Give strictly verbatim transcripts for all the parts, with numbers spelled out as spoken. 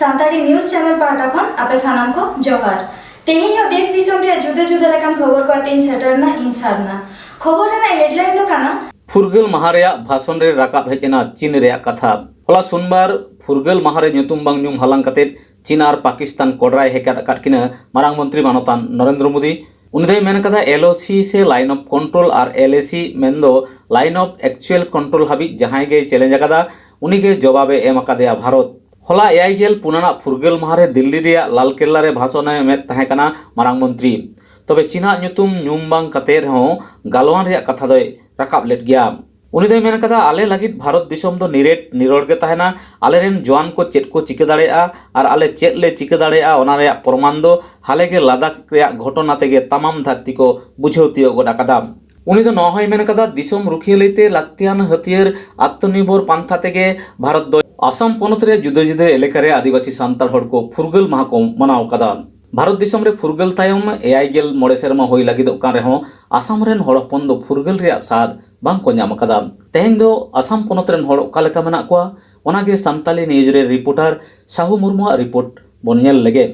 Santali news channel ᱯᱟᱦᱴᱟ ᱠᱷᱚᱱ ᱟᱯᱮ ᱥᱟᱱᱟᱢ ᱠᱚ ᱡᱚᱦᱟᱨ᱾ ᱛᱮᱦᱮᱧ ᱦᱚᱸ ᱫᱮᱥ ᱫᱤᱥᱚᱢ ᱨᱮᱭᱟᱜ ᱡᱩᱫᱟᱹ ᱡᱩᱫᱟᱹ ᱞᱮᱠᱟᱱ ᱠᱷᱚᱵᱚᱨ ᱠᱚ ᱟᱛᱮᱧ ᱥᱮᱴᱮᱨ ᱮᱱᱟ ᱤᱧ ᱥᱟᱨᱱᱟ᱾ ᱠᱷᱚᱵᱚᱨ ᱨᱮᱱᱟᱜ ᱦᱮᱰᱞᱟᱭᱤᱱ ᱫᱚ ᱠᱟᱱᱟ, ᱯᱷᱩᱨᱜᱟᱹᱞ ᱢᱟᱦᱟ ᱨᱮᱭᱟᱜ ᱵᱷᱟᱥᱚᱱ ᱨᱮ ᱨᱟᱠᱟᱵ ᱦᱮᱡ ᱮᱱᱟ ᱪᱤᱱ ᱨᱮᱭᱟᱜ ᱠᱟᱛᱷᱟ᱾ ᱦᱚᱞᱟ ᱥᱳᱢᱵᱟᱨ ᱯᱷᱩᱨᱜᱟᱹᱞ ᱢᱟᱦᱟ ᱨᱮ ᱧᱩᱛᱩᱢ ᱵᱟᱝ ᱧᱩᱢ ᱦᱟᱞᱟᱝ ᱠᱟᱛᱮ ᱪᱤᱱ ᱟᱨ ᱯᱟᱠᱤᱥᱛᱟᱱ ᱠᱚᱰᱨᱟᱭ ᱦᱮᱠᱟᱫ ᱟᱠᱟᱫ ᱠᱤᱱᱟ ᱢᱟᱨᱟᱝ ᱢᱚᱱᱛᱨᱤ ᱢᱟᱱᱚᱛᱟᱱ ᱱᱚᱨᱮᱱᱫᱨᱚ ᱢᱳᱫᱤ᱾ ᱩᱱᱤ ᱫᱚᱭ ᱢᱮᱱ ᱠᱟᱫᱟ, ᱮᱞ ᱳ ᱥᱤ ᱥᱮ ᱞᱟᱭᱤᱱ ᱚᱯᱷ ᱠᱚᱱᱴᱨᱳᱞ ᱟᱨ ᱮᱞ ᱮ ᱥᱤ ᱢᱮᱱᱫᱚ ᱞᱟᱭᱤᱱ ᱚᱯᱷ ᱮᱠᱪᱩᱭᱮᱞ ᱠᱚᱱᱴᱨᱳᱞ ᱦᱟᱹᱵᱤᱡ ᱡᱟᱦᱟᱸᱭ ᱜᱮᱭ ᱪᱮᱞᱮᱧᱡᱽ ᱟᱠᱟᱫᱟ, ᱩᱱᱤᱜᱮ ᱡᱚᱵᱟᱵᱮ ᱮᱢ ᱟᱠᱟᱫᱮᱭᱟ ᱵᱷᱟᱨᱚᱛ᱾ ᱦᱚᱞᱟ ᱮᱭᱟᱭ ᱜᱮᱞ ᱯᱩᱱ ᱟᱱᱟᱜ ᱯᱷᱩᱨᱜᱟᱹᱞ ᱢᱟᱦᱟ ᱨᱮ ᱫᱤᱞᱞᱤ ᱨᱮᱭᱟᱜ ᱞᱟᱞ ᱠᱮᱞᱞᱟ ᱨᱮ ᱵᱷᱟᱥᱚᱱ ᱮ ᱮᱢᱮᱫ ᱛᱟᱦᱮᱸ ᱠᱟᱱᱟ ᱢᱟᱨᱟᱝ ᱢᱚᱱᱛᱨᱤ᱾ ᱛᱚᱵᱮ ᱪᱤᱱᱟᱜ ᱧᱩᱛᱩᱢ ᱧᱩᱢ ᱵᱟᱝ ᱠᱟᱛᱮ ᱨᱮᱦᱚᱸ ᱜᱟᱞᱣᱟᱱ ᱨᱮᱭᱟᱜ ᱠᱟᱛᱷᱟ ᱫᱚᱭ ᱨᱟᱠᱟᱵ ᱞᱮᱫ ᱜᱮᱭᱟ᱾ ᱩᱱᱤ ᱫᱚᱭ ᱢᱮᱱ ᱠᱟᱫᱟ, ᱟᱞᱮ ᱞᱟᱹᱜᱤᱫ ᱵᱷᱟᱨᱚᱛ ᱫᱤᱥᱚᱢ ᱫᱚ ᱱᱤᱨᱮᱴ ᱱᱤᱨᱚᱲ ᱜᱮ ᱛᱟᱦᱮᱱᱟ᱾ ᱟᱞᱮᱨᱮᱱ ᱡᱚᱣᱟᱱ ᱠᱚ ᱪᱮᱫ ᱠᱚ ᱪᱤᱠᱟᱹ ᱫᱟᱲᱮᱭᱟᱜᱼᱟ ᱟᱨ ᱟᱞᱮ ᱪᱮᱫ ᱞᱮ ᱪᱤᱠᱟᱹ ᱫᱟᱲᱮᱭᱟᱜᱼᱟ, ᱚᱱᱟ ᱨᱮᱭᱟᱜ ᱯᱨᱚᱢᱟᱱ ᱫᱚ ᱦᱟᱞᱮ ᱜᱮ ᱞᱟᱫᱟᱠᱷ ᱨᱮᱭᱟᱜ ᱜᱷᱚᱴᱚᱱᱟ ᱛᱮᱜᱮ ᱛᱟᱢᱟᱢ ᱫᱷᱟᱹᱨᱛᱤ ᱠᱚ ᱵᱩᱡᱷᱟᱹᱣ ᱛᱤᱭᱳᱜ ᱜᱚᱫ ᱟᱠᱟᱫᱟ᱾ ᱩᱱᱤ ᱫᱚ ᱱᱚᱣᱟ ᱦᱚᱸᱭ ᱢᱮᱱ ᱠᱟᱫᱟ, ᱫᱤᱥᱚᱢ ᱨᱩᱠᱷᱤᱭᱟᱹ ᱞᱟᱹᱭᱛᱮ ᱞᱟᱹᱠᱛᱤᱭᱟᱱ ᱦᱟᱹᱛᱭᱟᱹᱨ ᱟᱛᱢᱚᱱᱤᱨᱵᱷᱚᱨ ᱯᱟᱱᱛᱷᱟ ᱛᱮᱜᱮ ᱵᱷᱟᱨᱚᱛ ᱫᱚ ᱟᱥᱟᱢ ᱯᱚᱱᱚᱛ ᱨᱮ ᱡᱩᱫᱟᱹ ᱡᱩᱫᱟᱹ ᱮᱞᱟᱠᱟ ᱨᱮ ᱟᱹᱫᱤᱵᱟᱹᱥᱤ ᱥᱟᱱᱛᱟᱲ ᱦᱚᱲ ᱠᱚ ᱯᱷᱩᱨᱜᱟᱹᱞ ᱢᱟᱦᱟ ᱠᱚ ᱢᱟᱱᱟᱣ ᱠᱟᱫᱟ᱾ ᱵᱷᱟᱨᱚᱛ ᱫᱤᱥᱚᱢ ᱨᱮ ᱯᱷᱩᱨᱜᱟᱹᱞ ᱛᱟᱭᱚᱢ ᱮᱭᱟᱭ ᱜᱮᱞ ᱢᱚᱬᱮ ᱥᱮᱨᱢᱟ ᱦᱩᱭ ᱞᱟᱹᱜᱤᱫᱚᱜ ᱠᱟᱱ ᱨᱮᱦᱚᱸ ᱟᱥᱟᱢ ᱨᱮᱱ ᱦᱚᱲ ᱦᱚᱯᱚᱱ ᱫᱚ ᱯᱷᱩᱨᱜᱟᱹᱞ ᱨᱮᱭᱟᱜ ᱥᱟᱫ ᱵᱟᱝ ᱠᱚ ᱧᱟᱢ ᱟᱠᱟᱫᱟ᱾ ᱛᱮᱦᱮᱧ ᱫᱚ ᱟᱥᱟᱢ ᱯᱚᱱᱚᱛ ᱨᱮᱱ ᱦᱚᱲ ᱚᱠᱟ ᱞᱮᱠᱟ ᱢᱮᱱᱟᱜ ᱠᱚᱣᱟ, ᱚᱱᱟᱜᱮ ᱥᱟᱱᱛᱟᱞᱤ ᱱᱤᱭᱩᱡᱽ ᱨᱮ ᱨᱤᱯᱳᱨᱴᱟᱨ ᱥᱟᱦᱩ ᱢᱩᱨᱢᱩᱣᱟᱜ ᱨᱤᱯᱳᱨᱴ ᱵᱚᱱ ᱧᱮᱞ ᱞᱮᱜᱮ᱾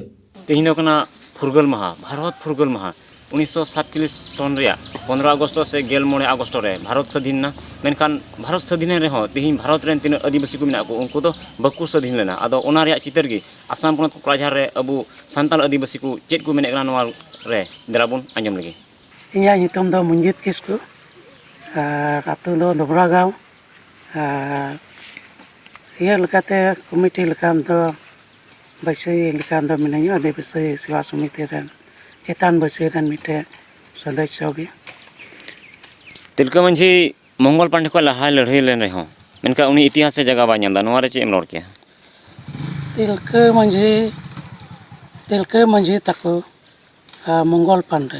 ᱛᱮᱦᱮᱧ ᱫᱚ ᱠᱟᱱᱟ ᱯᱷᱩᱨᱜᱟᱹᱞ ᱢᱟᱦᱟ, ᱵᱷᱟᱨᱚᱛ ᱯᱷᱩᱨᱜᱟᱹᱞ ᱢᱟᱦᱟ, ᱩᱱᱤᱥᱥᱚ ᱥᱟᱛᱪᱚᱞᱞᱤᱥ ᱥᱚᱱ ᱨᱮᱭᱟᱜ ᱯᱚᱱᱨᱚ ᱟᱜᱚᱥᱴ ᱥᱮ ᱜᱮᱞ ᱢᱚᱬᱮ ᱟᱜᱚᱥᱴ ᱨᱮ ᱵᱷᱟᱨᱚᱛ ᱥᱟᱹᱫᱷᱤᱱ ᱮᱱᱟ᱾ ᱢᱮᱱᱠᱷᱟᱱ ᱵᱷᱟᱨᱚᱛ ᱥᱟᱹᱫᱷᱤᱱ ᱮᱱ ᱨᱮᱦᱚᱸ ᱛᱮᱦᱮᱧ ᱵᱷᱟᱨᱚᱛ ᱨᱮᱱ ᱛᱤᱱᱟᱹᱜ ᱟᱹᱫᱤᱵᱟᱹᱥᱤ ᱠᱚ ᱢᱮᱱᱟᱜ ᱠᱚ, ᱩᱱᱠᱩ ᱫᱚ ᱵᱟᱠᱚ ᱥᱟᱹᱫᱷᱤᱱ ᱞᱮᱱᱟ᱾ ᱟᱫᱚ ᱚᱱᱟ ᱨᱮᱭᱟᱜ ᱪᱤᱛᱟᱹᱨ ᱜᱮ ᱟᱥᱟᱢ ᱯᱚᱱᱚᱛ ᱠᱚᱠᱲᱟᱡᱷᱟᱨ ᱨᱮ ᱟᱵᱚ ᱥᱟᱱᱛᱟᱲ ᱟᱹᱫᱤᱵᱟᱹᱥᱤ ᱠᱚ ᱪᱮᱫ ᱠᱚ ᱢᱮᱱᱮᱫ ᱠᱟᱱᱟ, ᱱᱚᱣᱟ ᱨᱮ ᱫᱮᱞᱟ ᱵᱚᱱ ᱟᱸᱡᱚᱢ ᱞᱮᱜᱮ᱾ ᱤᱧᱟᱹᱜ ᱧᱩᱛᱩᱢ ᱫᱚ ᱢᱚᱧᱡᱤᱛ ᱠᱤᱥᱠᱩ, ᱟᱨ ᱟᱹᱛᱩ ᱫᱚ ᱫᱚᱵᱽᱨᱟ ᱜᱟᱶ᱾ ᱟᱨ ᱤᱭᱟᱹ ᱞᱮᱠᱟᱛᱮ, ᱠᱚᱢᱤᱴᱤ ᱞᱮᱠᱟᱱ ᱫᱚ, ᱵᱟᱹᱭᱥᱟᱹᱭ ᱞᱮᱠᱟᱱ ᱫᱚ ᱢᱤᱱᱟᱹᱧᱟ, ᱟᱹᱫᱤᱵᱟᱹᱥᱤ ᱥᱮᱵᱟ ᱥᱚᱢᱤᱛᱤ ᱨᱮᱱ ᱪᱮᱛᱟᱱ ᱵᱟᱹᱭᱥᱟᱹᱭ ᱨᱮᱱ ᱢᱤᱫᱴᱮᱱ ᱥᱚᱫᱚᱥᱥᱚ ᱜᱮ᱾ ᱛᱤᱞᱠᱟᱹ ᱢᱟᱹᱡᱷᱤ ᱢᱚᱝᱜᱚᱞ ᱯᱟᱱᱰᱮ ᱠᱷᱚᱱ ᱞᱟᱦᱟᱭ ᱞᱟᱹᱲᱦᱟᱹᱭ ᱞᱮᱱ ᱨᱮᱦᱚᱸ, ᱢᱮᱱᱠᱷᱟᱱ ᱩᱱᱤ ᱤᱛᱤᱦᱟᱥ ᱨᱮ ᱡᱟᱭᱜᱟ ᱵᱟᱭ ᱧᱟᱢ ᱮᱫᱟ᱾ ᱱᱚᱣᱟ ᱨᱮ ᱪᱮᱫ ᱮᱢ ᱨᱚᱲ ᱠᱮᱭᱟ? ᱛᱤᱞᱠᱟᱹ ᱢᱟᱹᱡᱷᱤ, ᱛᱤᱞᱠᱟᱹ ᱢᱟᱹᱡᱷᱤ ᱛᱟᱠᱚ ᱟᱨ ᱢᱚᱝᱜᱚᱞ ᱯᱟᱱᱰᱮ,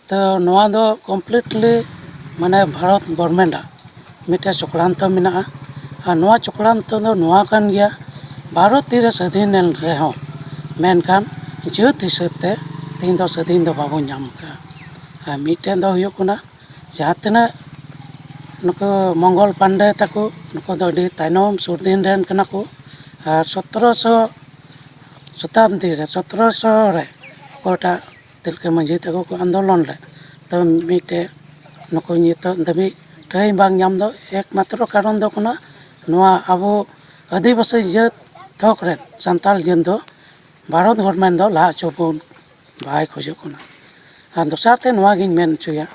ᱛᱚ ᱱᱚᱣᱟ ᱫᱚ ᱠᱚᱢᱯᱞᱤᱴᱞᱤ ᱢᱟᱱᱮ ᱵᱷᱟᱨᱚᱛ ᱜᱚᱵᱷᱚᱨᱱᱢᱮᱱᱴᱟᱜ ᱢᱤᱫᱴᱮᱱ ᱪᱚᱠᱨᱟᱱᱛᱚ ᱢᱮᱱᱟᱜᱼᱟ᱾ ᱟᱨ ᱱᱚᱣᱟ ᱪᱚᱠᱨᱟᱱᱛᱚ ᱫᱚ ᱱᱚᱣᱟ ᱠᱟᱱ ᱜᱮᱭᱟ, ᱵᱷᱟᱨᱚᱛ ᱛᱤᱨᱮ ᱥᱟᱹᱫᱷᱤᱱ ᱮᱱ ᱨᱮᱦᱚᱸ, ᱢᱮᱱᱠᱷᱟᱱ ᱡᱟᱹᱛ ᱦᱤᱥᱟᱹᱵ ᱛᱮ ᱛᱮᱦᱮᱧ ᱫᱚ ᱥᱟᱹᱫᱷᱤᱱ ᱫᱚ ᱵᱟᱵᱚᱱ ᱧᱟᱢ ᱟᱠᱟᱫᱼᱟ᱾ ᱟᱨ ᱢᱤᱫᱴᱮᱱ ᱫᱚ ᱦᱩᱭᱩᱜ ᱠᱟᱱᱟ, ᱡᱟᱦᱟᱸ ᱛᱤᱱᱟᱹᱜ ᱱᱩᱠᱩ ᱢᱚᱝᱜᱚᱞ ᱯᱟᱱᱰᱮ ᱛᱟᱠᱚ, ᱱᱩᱠᱩ ᱫᱚ ᱟᱹᱰᱤ ᱛᱟᱭᱱᱚᱢ ᱥᱩᱨ ᱫᱤᱱ ᱨᱮᱱ ᱠᱟᱱᱟ ᱠᱚ᱾ ᱟᱨ ᱥᱚᱛᱨᱚᱥᱚ ᱥᱚᱛᱟᱵᱫᱤ ᱨᱮ, ᱥᱚᱛᱨᱚᱥᱚ ᱨᱮ ᱚᱠᱚᱭᱴᱟᱜ ᱛᱤᱞᱠᱟᱹ ᱢᱟᱹᱡᱷᱤ ᱛᱟᱠᱚ ᱠᱚ ᱟᱱᱫᱳᱞᱚᱱ ᱞᱮᱫ, ᱛᱚ ᱢᱤᱫᱴᱮᱡ ᱱᱩᱠᱩ ᱱᱤᱛᱚᱜ ᱫᱷᱟᱹᱵᱤᱡ ᱴᱷᱟᱹᱭ ᱵᱟᱝ ᱧᱟᱢ ᱫᱚ ᱮᱠᱢᱟᱛᱨᱚ ᱠᱟᱨᱚᱱ ᱫᱚ ᱠᱟᱱᱟ, ᱱᱚᱣᱟ ᱟᱵᱚ ᱟᱹᱫᱤᱵᱟᱹᱥᱤ ᱡᱟᱹᱛ ᱛᱷᱚᱠ ᱨᱮᱱ ᱥᱟᱱᱛᱟᱲ ᱡᱟᱹᱛ ᱫᱚ ᱵᱷᱟᱨᱚᱛ ᱜᱚᱵᱷᱚᱨᱢᱮᱱᱴ ᱫᱚ ᱞᱟᱦᱟ ᱦᱚᱪᱚ ᱵᱚᱱ ᱵᱟᱭ ᱠᱷᱚᱡᱚᱜ ᱠᱟᱱᱟ᱾ ᱟᱨ ᱫᱚᱥᱟᱨ ᱛᱮ ᱱᱚᱣᱟ ᱜᱤᱧ ᱢᱮᱱ ᱦᱚᱪᱚᱭᱟ,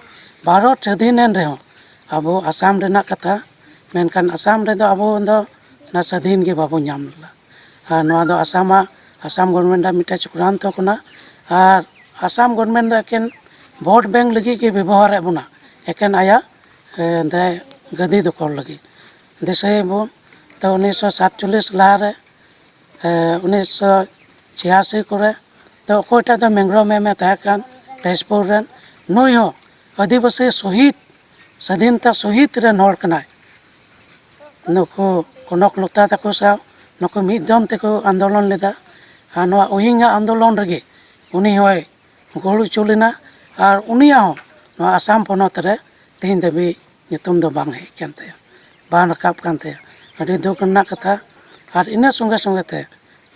ᱵᱷᱟᱨᱚᱛ ᱥᱟᱹᱫᱷᱤᱱ ᱮᱱ ᱨᱮᱦᱚᱸ ᱟᱵᱚ ᱟᱥᱟᱢ ᱨᱮᱱᱟᱜ ᱠᱟᱛᱷᱟ, ᱢᱮᱱᱠᱷᱟᱱ ᱟᱥᱟᱢ ᱨᱮᱫᱚ ᱟᱵᱚ ᱫᱚ ᱚᱱᱟ ᱥᱟᱹᱫᱷᱤᱱ ᱜᱮ ᱵᱟᱵᱚ ᱧᱟᱢ ᱞᱮᱫᱟ᱾ ᱟᱨ ᱱᱚᱣᱟ ᱫᱚ ᱟᱥᱟᱢᱟᱜ, ᱟᱥᱟᱢ ᱜᱚᱵᱷᱚᱨᱢᱮᱱᱴ ᱟᱜ ᱢᱤᱫᱴᱮᱱ ᱪᱚᱠᱨᱟᱱᱛᱚ ᱠᱟᱱᱟ᱾ ᱟᱨ ᱟᱥᱟᱢ ᱜᱚᱵᱷᱚᱨᱢᱮᱱᱴ ᱫᱚ ᱮᱠᱮᱱ ᱵᱷᱳᱴ ᱵᱮᱝᱠ ᱞᱟᱹᱜᱤᱫ ᱜᱮ ᱵᱮᱵᱚᱦᱟᱨᱮᱫ ᱵᱚᱱᱟ, ᱮᱠᱮᱱ ᱟᱭᱟᱜ, ᱮ, ᱫᱟᱭ ᱜᱟᱹᱫᱤ ᱫᱚᱠᱷᱚᱞ ᱞᱟᱹᱜᱤᱫ᱾ ᱫᱤᱥᱟᱹᱭᱟᱵᱚᱱ ᱛᱚ ᱩᱱᱤᱥᱥᱚ ᱥᱟᱛᱪᱚᱞᱞᱤᱥ ᱞᱟᱦᱟᱨᱮ, ᱮ, ᱩᱱᱤᱥᱥᱚ ᱪᱷᱤᱭᱟᱥᱤ ᱠᱚᱨᱮ ᱛᱚ ᱚᱠᱚᱭᱴᱟᱜ ᱫᱚ ᱢᱮᱝᱜᱽᱨᱳ ᱢᱮᱢ ᱮ ᱛᱟᱦᱮᱸ ᱠᱟᱱ ᱛᱮᱡᱽᱯᱩᱨ ᱨᱮᱱ, ᱱᱩᱭ ᱦᱚᱸ ᱟᱹᱫᱤᱵᱟᱹᱥᱤ ᱥᱚᱦᱤᱫ, ᱥᱟᱫᱷᱤᱱᱛᱟ ᱥᱚᱦᱤᱫ ᱨᱮᱱ ᱦᱚᱲ ᱠᱟᱱᱟᱭ᱾ ᱱᱩᱠᱩ ᱠᱚᱱᱚᱠ ᱞᱚᱛᱟ ᱛᱟᱠᱚ ᱥᱟᱶ ᱱᱩᱠᱩ ᱢᱤᱫ ᱫᱚᱢ ᱛᱮᱠᱚ ᱟᱱᱫᱳᱞᱚᱱ ᱞᱮᱫᱟ᱾ ᱟᱨ ᱱᱚᱣᱟ ᱩᱭᱤᱝ ᱟᱜ ᱟᱱᱫᱳᱞᱚᱱ ᱨᱮᱜᱮ ᱩᱱᱤ ᱦᱚᱸᱭ ᱜᱚᱲ ᱦᱚᱪᱚ ᱞᱮᱱᱟ᱾ ᱟᱨ ᱩᱱᱤᱭᱟᱜ ᱦᱚᱸ ᱱᱚᱣᱟ ᱟᱥᱟᱢ ᱯᱚᱱᱚᱛ ᱨᱮ ᱛᱮᱦᱮᱧ ᱫᱷᱟᱹᱵᱤᱡ ᱧᱩᱛᱩᱢ ᱫᱚ ᱵᱟᱝ ᱦᱮᱡ ᱠᱟᱱ ᱛᱟᱭᱟ, ᱵᱟᱝ ᱨᱟᱠᱟᱵ ᱠᱟᱱ ᱛᱟᱭᱟ᱾ ᱟᱹᱰᱤ ᱫᱩᱠ ᱨᱮᱱᱟᱜ ᱠᱟᱛᱷᱟ᱾ ᱟᱨ ᱤᱱᱟᱹ ᱥᱚᱸᱜᱮ ᱥᱚᱸᱜᱮ ᱛᱮ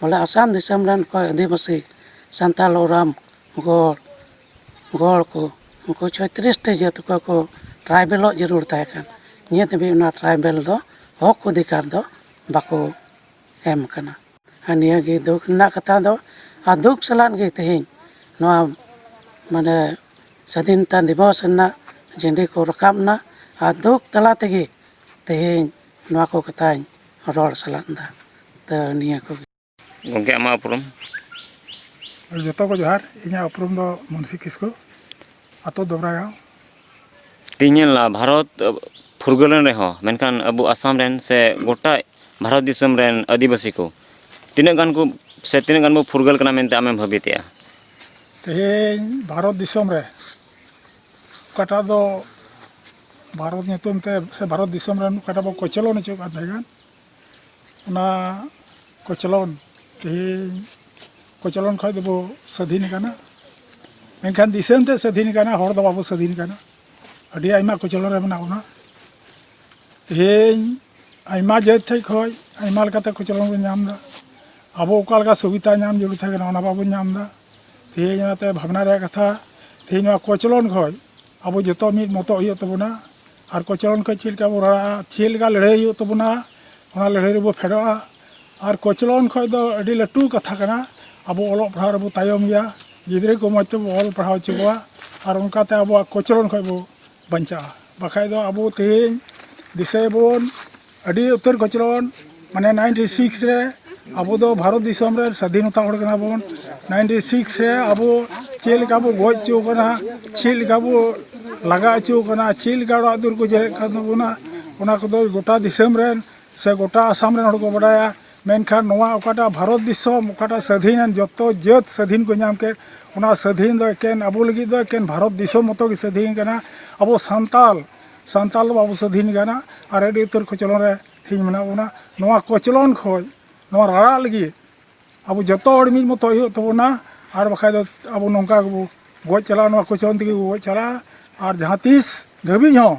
ᱵᱚᱞᱮ ᱟᱥᱟᱢ ᱫᱤᱥᱚᱢ ᱨᱮᱱ ᱚᱠᱚᱭ ᱟᱹᱫᱤᱵᱟᱹᱥᱤ, ᱥᱟᱱᱛᱟᱞ, ᱳᱨᱟᱢ, ᱜᱚᱲ, ᱜᱚᱲ ᱠᱚ, ᱩᱱᱠᱩ ᱪᱷᱚᱭᱛᱨᱤᱥ ᱴᱤ ᱡᱟᱹᱛ ᱚᱠᱚᱭ ᱠᱚ ᱴᱨᱟᱭᱵᱮᱞᱚᱜ ᱡᱟᱹᱨᱩᱲ ᱛᱟᱦᱮᱸ ᱠᱟᱱ, ᱱᱤᱭᱟᱹ ᱫᱷᱟᱹᱵᱤᱡ ᱚᱱᱟ ᱴᱨᱟᱭᱵᱮᱞ ᱫᱚ ᱦᱚᱠ ᱚᱫᱷᱤᱠᱟᱨ ᱫᱚ ᱵᱟᱠᱚ ᱮᱢ ᱠᱟᱱᱟ᱾ ᱟᱨ ᱱᱤᱭᱟᱹ ᱜᱮ ᱫᱩᱠ ᱨᱮᱱᱟᱜ ᱠᱟᱛᱷᱟ ᱫᱚ᱾ ᱟᱨ ᱫᱩᱠ ᱥᱟᱞᱟᱜ ᱜᱮ ᱛᱮᱦᱮᱧ ᱱᱚᱣᱟ ᱢᱟᱱᱮ ᱥᱟᱫᱷᱤᱱᱛᱟ ᱫᱤᱵᱚᱥ ᱨᱮᱱᱟᱜ ᱡᱷᱟᱹᱱᱰᱤ ᱠᱚ ᱨᱟᱠᱟᱵ ᱮᱱᱟ᱾ ᱟᱨ ᱫᱩᱠ ᱛᱟᱞᱟ ᱛᱮᱜᱮ ᱛᱮᱦᱮᱧ ᱱᱚᱣᱟ ᱠᱚ ᱠᱟᱛᱷᱟᱧ ᱨᱚᱲ ᱥᱟᱞᱟᱜ ᱮᱫᱟ᱾ ᱛᱚ ᱱᱤᱭᱟᱹ ᱠᱚᱜᱮ᱾ ᱜᱚᱢᱠᱮ, ᱟᱢᱟᱜ ᱩᱯᱨᱩᱢ? ᱡᱚᱛᱚ ᱠᱚ ᱡᱚᱦᱟᱨ᱾ ᱤᱧᱟᱹᱜ ᱩᱯᱨᱩᱢ ᱫᱚ ᱢᱩᱱᱥᱤ ᱠᱤᱥᱠᱩ, ᱟᱛᱳ ᱫᱚᱵᱨᱟᱜᱟᱸᱣ᱾ ᱛᱮᱦᱮᱧ ᱧᱮᱞ ᱮᱱᱟ, ᱵᱷᱟᱨᱚᱛ ᱯᱷᱩᱨᱜᱟᱹᱞ ᱮᱱ ᱨᱮᱦᱚᱸ, ᱢᱮᱱᱠᱷᱟᱱ ᱟᱵᱚ ᱟᱥᱟᱢ ᱨᱮᱱ ᱥᱮ ᱜᱚᱴᱟ ᱵᱷᱟᱨᱚᱛ ᱫᱤᱥᱚᱢ ᱨᱮᱱ ᱟᱹᱫᱤᱵᱟᱹᱥᱤ ᱠᱚ ᱛᱤᱱᱟᱹᱜ ᱜᱟᱱ ᱠᱚ, ᱥᱮ ᱛᱤᱱᱟᱹᱜ ᱜᱟᱱ ᱵᱚ ᱯᱷᱩᱨᱜᱟᱹᱞ ᱠᱟᱱᱟ ᱢᱮᱱᱛᱮ ᱟᱢᱮᱢ ᱵᱷᱟᱹᱵᱤᱛᱮᱜᱼᱟ? ᱛᱮᱦᱮᱧ ᱵᱷᱟᱨᱚᱛ ᱫᱤᱥᱚᱢ ᱨᱮ ᱚᱠᱟᱴᱟᱜ ᱫᱚ ᱵᱷᱟᱨᱚᱛ ᱧᱩᱛᱩᱢ ᱛᱮ ᱥᱮ ᱵᱷᱟᱨᱚᱛ ᱫᱤᱥᱚᱢ ᱨᱮᱱ ᱚᱠᱟᱴᱟᱜ ᱵᱚ ᱠᱚᱪᱞᱚᱱ ᱦᱚᱪᱚ ᱠᱟᱱ ᱛᱟᱦᱮᱸ ᱠᱟᱱ, ᱚᱱᱟ ᱠᱚᱪᱞᱚᱱ, ᱛᱮᱦᱮᱧ ᱠᱚᱪᱞᱚᱱ ᱠᱷᱚᱱ ᱫᱚᱵᱚ ᱥᱟᱹᱫᱷᱤᱱ ᱟᱠᱟᱱᱟ᱾ ᱢᱮᱱᱠᱷᱟᱱ ᱫᱤᱥᱚᱢ ᱛᱮ ᱥᱟᱹᱫᱷᱤᱱ ᱟᱠᱟᱱᱟ, ᱦᱚᱲ ᱫᱚ ᱵᱟᱵᱚ ᱥᱟᱹᱫᱷᱤᱱ ᱟᱠᱟᱱᱟ᱾ ᱟᱹᱰᱤ ᱟᱭᱢᱟ ᱠᱚᱪᱞᱚᱱ ᱨᱮ ᱢᱮᱱᱟᱜ ᱵᱚᱱᱟ᱾ ᱛᱮᱦᱮᱧ ᱟᱭᱢᱟ ᱡᱟᱹᱛ ᱴᱷᱮᱡ ᱠᱷᱚᱡ ᱟᱭᱢᱟ ᱞᱮᱠᱟᱛᱮ ᱠᱚᱪᱞᱚᱱ ᱵᱚᱱ ᱧᱟᱢ ᱮᱫᱟ᱾ ᱟᱵᱚ ᱚᱠᱟ ᱞᱮᱠᱟ ᱥᱩᱵᱤᱫᱷᱟ ᱧᱟᱢ ᱡᱟᱹᱨᱩᱲ ᱛᱟᱦᱮᱸ ᱠᱟᱱᱟ, ᱚᱱᱟ ᱵᱟᱵᱚᱱ ᱧᱟᱢ ᱮᱫᱟ᱾ ᱛᱮᱦᱮᱧ ᱚᱱᱟᱛᱮ ᱵᱷᱟᱵᱽᱱᱟ ᱨᱮᱭᱟᱜ ᱠᱟᱛᱷᱟ, ᱛᱮᱦᱮᱧ ᱱᱚᱣᱟ ᱠᱚᱪᱞᱚᱱ ᱠᱷᱚᱡ ᱟᱵᱚ ᱡᱚᱛᱚ ᱢᱤᱫ ᱢᱚᱛᱚᱜ ᱦᱩᱭᱩᱜ ᱛᱟᱵᱚᱱᱟ᱾ ᱟᱨ ᱠᱚᱪᱞᱚᱱ ᱠᱷᱚᱡ ᱪᱮᱫ ᱞᱮᱠᱟ ᱵᱚ ᱨᱟᱲᱟᱜᱼᱟ, ᱪᱮᱫ ᱞᱮᱠᱟ ᱞᱟᱹᱲᱦᱟᱹᱭ ᱦᱩᱭᱩᱜ ᱛᱟᱵᱚᱱᱟ, ᱚᱱᱟ ᱞᱟᱹᱲᱦᱟᱹᱭ ᱨᱮᱵᱚ ᱯᱷᱮᱰᱚᱜᱼᱟ᱾ ᱟᱨ ᱠᱚᱪᱞᱚᱱ ᱠᱷᱚᱡ ᱫᱚ ᱟᱹᱰᱤ ᱞᱟᱹᱴᱩ ᱠᱟᱛᱷᱟ ᱠᱟᱱᱟ, ᱟᱵᱚ ᱚᱞᱚᱜ ᱯᱟᱲᱦᱟᱜ ᱨᱮᱵᱚ ᱛᱟᱭᱚᱢ ᱜᱮᱭᱟ᱾ ᱜᱤᱫᱽᱨᱟᱹ ᱠᱚ ᱢᱚᱡᱽ ᱛᱮᱵᱚ ᱚᱞ ᱯᱟᱲᱦᱟᱣ ᱦᱚᱪᱚ ᱠᱚᱣᱟ, ᱟᱨ ᱚᱱᱠᱟᱛᱮ ᱟᱵᱚᱣᱟᱜ ᱠᱚᱪᱞᱚᱱ ᱠᱷᱚᱡ ᱵᱚ ᱵᱟᱧᱪᱟᱜᱼᱟ᱾ ᱵᱟᱠᱷᱟᱡ ᱫᱚ ᱟᱵᱚ ᱛᱮᱦᱮᱧ ᱫᱤᱥᱟᱹᱭᱟᱵᱚᱱ, ᱟᱹᱰᱤ ᱩᱛᱟᱹᱨ ᱠᱚᱪᱞᱚᱱ, ᱢᱟᱱᱮ ᱱᱟᱭᱤᱱᱴᱤ ᱥᱤᱠᱥ ᱨᱮ ᱟᱵᱚ ᱫᱚ ᱵᱷᱟᱨᱚᱛ ᱫᱤᱥᱚᱢ ᱨᱮ ᱥᱟᱫᱷᱤᱱᱚᱛᱟ ᱦᱚᱲ ᱠᱟᱱᱟ ᱵᱚᱱ᱾ ᱱᱟᱭᱤᱱᱴᱤ ᱥᱤᱠᱥ ᱨᱮ ᱟᱵᱚ ᱪᱮᱫ ᱞᱮᱠᱟ ᱵᱚ ᱜᱚᱡ ᱦᱚᱪᱚ ᱠᱟᱱᱟ, ᱪᱮᱫ ᱞᱮᱠᱟ ᱵᱚ ᱞᱟᱜᱟ ᱦᱚᱪᱚ ᱠᱟᱱᱟ, ᱪᱮᱫ ᱞᱮᱠᱟ ᱚᱲᱟᱜ ᱫᱩᱣᱟᱹᱨ ᱠᱚ ᱡᱮᱨᱮᱫ ᱠᱟᱱ ᱛᱟᱵᱚᱱᱟ, ᱚᱱᱟ ᱠᱚᱫᱚ ᱜᱚᱴᱟ ᱫᱤᱥᱚᱢ ᱨᱮᱱ ᱥᱮ ᱜᱚᱴᱟ ᱟᱥᱟᱢ ᱨᱮᱱ ᱦᱚᱲ ᱠᱚ ᱵᱟᱰᱟᱭᱟ᱾ ᱢᱮᱱᱠᱷᱟᱱ ᱱᱚᱣᱟ ᱚᱠᱟᱴᱟᱜ ᱵᱷᱟᱨᱚᱛ ᱫᱤᱥᱚᱢ, ᱚᱠᱟᱴᱟᱜ ᱥᱟᱹᱫᱷᱤᱱ ᱮᱱ, ᱡᱚᱛᱚ ᱡᱟᱹᱛ ᱥᱟᱹᱫᱷᱤᱱ ᱠᱚ ᱧᱟᱢ ᱠᱮᱫ, ᱚᱱᱟ ᱥᱟᱹᱫᱷᱤᱱ ᱫᱚ ᱮᱠᱮᱱ ᱟᱵᱚ ᱞᱟᱹᱜᱤᱫ ᱫᱚ ᱮᱠᱮᱱ ᱵᱷᱟᱨᱚᱛ ᱫᱤᱥᱚᱢ ᱢᱚᱛᱚ ᱜᱮ ᱥᱟᱹᱫᱷᱤᱱ ᱠᱟᱱᱟ᱾ ᱟᱵᱚ ᱥᱟᱱᱛᱟᱞ, ᱥᱟᱱᱛᱟᱞ ᱫᱚ ᱵᱟᱵᱚ ᱥᱟᱹᱫᱷᱤᱱ ᱠᱟᱱᱟ᱾ ᱟᱨ ᱟᱹᱰᱤ ᱩᱛᱟᱹᱨ ᱠᱚᱪᱞᱚᱱ ᱨᱮ ᱛᱮᱦᱮᱧ ᱢᱮᱱᱟᱜ ᱵᱚᱱᱟ᱾ ᱱᱚᱣᱟ ᱠᱚᱪᱞᱚᱱ ᱠᱷᱚᱡ ᱱᱚᱣᱟ ᱨᱟᱲᱟᱜ ᱞᱟᱹᱜᱤᱫ ᱟᱵᱚ ᱡᱚᱛᱚ ᱦᱚᱲ ᱢᱤᱫ ᱢᱚᱛᱚ ᱦᱩᱭᱩᱜ ᱛᱟᱵᱚᱱᱟ, ᱟᱨ ᱵᱟᱠᱷᱟᱡ ᱫᱚ ᱟᱵᱚ ᱱᱚᱝᱠᱟ ᱜᱮᱵᱚ ᱜᱚᱡ ᱪᱟᱞᱟᱜᱼᱟ, ᱱᱚᱣᱟ ᱠᱚᱪᱞᱚᱱ ᱛᱮᱜᱮ ᱵᱚ ᱜᱚᱡ ᱪᱟᱞᱟᱜᱼᱟ᱾ ᱟᱨ ᱡᱟᱦᱟᱸ ᱛᱤᱥ ᱫᱷᱟᱹᱵᱤᱡ ᱦᱚᱸ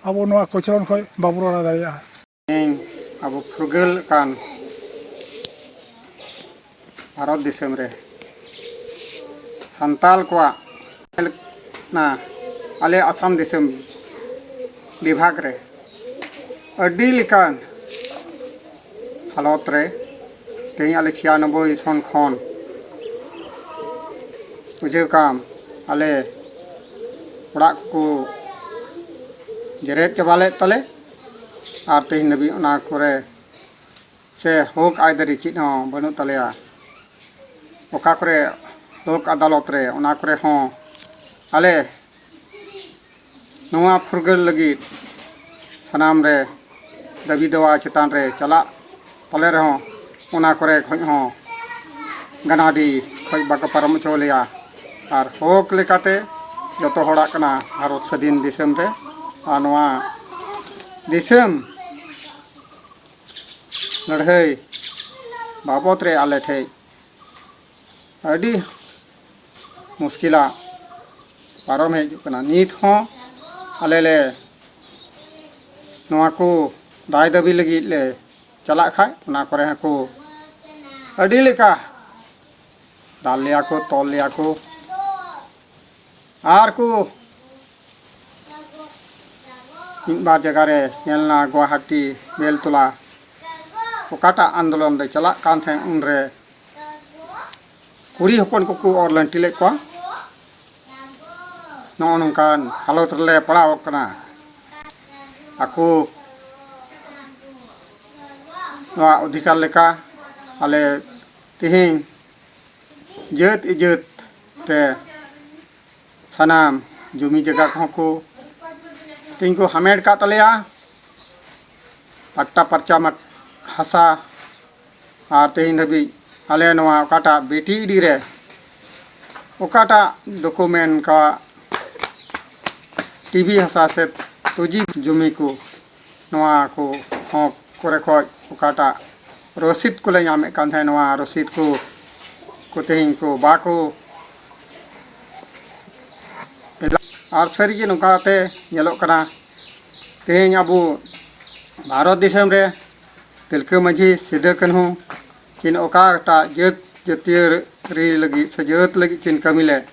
ᱟᱵᱚ ᱱᱚᱣᱟ ᱠᱚᱪᱞᱚᱱ ᱠᱷᱚᱡ ᱵᱟᱵᱚ ᱨᱟᱲᱟ ᱫᱟᱲᱮᱭᱟᱜᱼᱟ᱾ ᱛᱮᱦᱮᱧ ᱟᱵᱚ ᱯᱷᱩᱨᱜᱟᱹᱞ ᱟᱠᱟᱱ ᱵᱷᱟᱨᱚᱛ ᱫᱤᱥᱚᱢ ᱨᱮ ᱥᱟᱱᱛᱟᱞ ᱠᱚᱣᱟᱜ ᱧᱮᱞ ᱠᱟᱱᱟ, ᱟᱞᱮ ᱟᱥᱟᱢ ᱫᱤᱥᱚᱢ ᱵᱤᱵᱷᱟᱜᱽ ᱨᱮ ᱟᱹᱰᱤ ᱞᱮᱠᱟᱱ ᱦᱟᱞᱚᱛ ᱨᱮ ᱛᱮᱦᱮᱧ ᱟᱞᱮ ᱪᱷᱤᱭᱟᱱᱚᱵᱵᱳᱭ ᱥᱚᱱ ᱠᱷᱚᱱ ᱵᱩᱡᱷᱟᱹᱣ ᱠᱟᱢ ᱟᱞᱮ ᱚᱲᱟᱜ ᱠᱚᱠᱚ ᱡᱮᱨᱮᱫ ᱪᱟᱵᱟ ᱞᱮᱫ ᱛᱟᱞᱮ, ᱟᱨ ᱛᱮᱦᱮᱧ ᱫᱷᱟᱹᱵᱤᱡ ᱚᱱᱟ ᱠᱚᱨᱮ ᱥᱮ ᱦᱚᱠ ᱟᱹᱭᱫᱟᱹᱨᱤ ᱪᱮᱫ ᱦᱚᱸ ᱵᱟᱹᱱᱩᱜ ᱛᱟᱞᱮᱭᱟ᱾ ᱚᱠᱟ ᱠᱚᱨᱮ ᱞᱳᱠ ᱟᱫᱟᱞᱚᱛ ᱨᱮ, ᱚᱱᱟ ᱠᱚᱨᱮ ᱦᱚᱸ ᱟᱞᱮ ᱱᱚᱣᱟ ᱯᱷᱩᱨᱜᱟᱹᱞ ᱞᱟᱹᱜᱤᱫ ᱥᱟᱱᱟᱢ ᱨᱮ ᱫᱟᱹᱵᱤ ᱫᱟᱣᱟ ᱪᱮᱛᱟᱱ ᱨᱮ ᱪᱟᱞᱟᱜ ᱛᱟᱞᱮ ᱨᱮᱦᱚᱸ, ᱚᱱᱟ ᱠᱚᱨᱮ ᱠᱷᱚᱱ ᱦᱚᱸ ᱜᱟᱱᱟᱰᱤ ᱠᱷᱚᱱ ᱵᱟᱠᱚ ᱯᱟᱨᱚᱢ ᱦᱚᱪᱚ ᱞᱮᱭᱟ᱾ ᱟᱨ ᱦᱚᱠ ᱞᱮᱠᱟᱛᱮ ᱡᱚᱛᱚ ᱦᱚᱲᱟᱜ ᱠᱟᱱᱟ ᱵᱷᱟᱨᱚᱛ ᱥᱟᱹᱫᱷᱤᱱ ᱫᱤᱥᱚᱢ ᱨᱮ᱾ ᱟᱨ ᱱᱚᱣᱟ ᱫᱤᱥᱚᱢ ᱞᱟᱹᱲᱦᱟᱹᱭ ᱵᱟᱵᱚᱛ ᱨᱮ ᱟᱞᱮ ᱴᱷᱮᱡ ᱟᱹᱰᱤ ᱢᱩᱥᱠᱤᱞᱟᱜ ᱯᱟᱨᱚᱢ ᱦᱮᱡ ᱦᱤᱡᱩᱜ ᱠᱟᱱᱟ᱾ ᱱᱤᱛ ᱦᱚᱸ ᱟᱞᱮ ᱞᱮ ᱱᱚᱣᱟ ᱠᱚ ᱫᱟᱭ ᱫᱟᱹᱵᱤ ᱞᱟᱹᱜᱤᱫ ᱞᱮ ᱪᱟᱞᱟᱜ ᱠᱷᱟᱡ, ᱚᱱᱟ ᱠᱚᱨᱮ ᱦᱚᱸᱠᱚ ᱟᱹᱰᱤ ᱞᱮᱠᱟ ᱫᱟᱞ ᱞᱮᱭᱟ ᱠᱚ, ᱛᱚᱞ ᱞᱮᱭᱟ ᱠᱚ᱾ ᱟᱨ ᱠᱚ ᱢᱤᱫ ᱵᱟᱨ ᱡᱟᱭᱜᱟ ᱨᱮ ᱧᱮᱞ ᱮᱱᱟ, ᱜᱩᱣᱟᱦᱟᱴᱤ, ᱵᱮᱞᱛᱚᱞᱟ, ᱚᱠᱟᱴᱟᱜ ᱟᱱᱫᱳᱞᱚᱱ ᱨᱮ ᱪᱟᱞᱟᱜ ᱠᱟᱱ ᱛᱟᱦᱮᱸᱫ, ᱩᱱᱨᱮ ᱠᱩᱲᱤ ᱦᱚᱯᱚᱱ ᱠᱚᱠᱚ ᱚᱨ ᱞᱟᱹᱱᱴᱤ ᱞᱮᱫ ᱠᱚᱣᱟ᱾ ᱱᱚᱜᱼᱚ ᱱᱚᱝᱠᱟᱱ ᱦᱟᱞᱚᱛ ᱨᱮᱞᱮ ᱯᱟᱲᱟᱣ ᱠᱟᱱᱟ᱾ ᱟᱠᱚ ᱱᱚᱣᱟ ᱚᱫᱷᱤᱠᱟᱨ ᱞᱮᱠᱟ ᱟᱞᱮ ᱛᱮᱦᱮᱧ ᱡᱟᱹᱛ ᱤᱡᱟᱹᱛ ᱛᱮ ᱥᱟᱱᱟᱢ ᱡᱩᱢᱤ ᱡᱟᱭᱜᱟ ᱠᱚᱦᱚᱸ ᱠᱚ ᱛᱮᱦᱮᱧ ᱠᱚ ᱦᱟᱢᱮᱴ ᱠᱟᱜ ᱛᱟᱞᱮᱭᱟ᱾ ᱯᱟᱴᱴᱟ ᱯᱟᱨᱪᱟ ᱢᱟᱴ ᱦᱟᱥᱟ, ᱟᱨ ᱛᱮᱦᱮᱧ ᱫᱷᱟᱹᱵᱤᱡ ᱟᱞᱮ ᱱᱚᱣᱟ ᱚᱠᱟᱴᱟᱜ ᱵᱤᱴᱤ ᱤᱰᱤ ᱨᱮ ᱚᱠᱟᱴᱟᱜ ᱰᱚᱠᱩᱢᱮᱱᱴ ᱠᱟᱜ ᱴᱤᱵᱷᱤ ᱦᱟᱥᱟ ᱥᱮ ᱴᱩᱡᱤ ᱡᱩᱢᱤ ᱠᱚ, ᱱᱚᱣᱟ ᱠᱚ ᱦᱚᱸ ᱠᱚᱨᱮ ᱠᱷᱚᱡ ᱚᱠᱟᱴᱟᱜ ᱨᱚᱥᱤᱫ ᱠᱚᱞᱮ ᱧᱟᱢᱮᱫ ᱠᱟᱱ ᱛᱟᱦᱮᱸᱫ, ᱱᱚᱣᱟ ᱨᱚᱥᱤᱫ ᱠᱚ, ᱠᱚ ᱛᱮᱦᱮᱧ ᱠᱚ ᱵᱟᱠᱚ ᱮᱞᱟ-, ᱟᱨ ᱥᱟᱹᱨᱤᱜᱮ ᱱᱚᱝᱠᱟᱛᱮ ᱧᱮᱞᱚᱜ ᱠᱟᱱᱟ, ᱛᱮᱦᱮᱧ ᱟᱵᱚ ᱵᱷᱟᱨᱚᱛ ᱫᱤᱥᱚᱢ ᱨᱮ ᱛᱤᱞᱠᱟᱹ ᱢᱟᱹᱡᱷᱤ, ᱥᱤᱫᱟᱹ ᱠᱟᱹᱱᱦᱩ ᱠᱤᱱ ᱚᱠᱟᱴᱟᱜ ᱡᱟᱹᱛ ᱡᱟᱹᱛᱤᱭᱟᱹᱨᱤ ᱞᱟᱹᱜᱤᱫ ᱥᱮ ᱡᱟᱹᱛ ᱞᱟᱹᱜᱤᱫ ᱠᱤᱱ ᱠᱟᱹᱢᱤ ᱞᱮᱫ,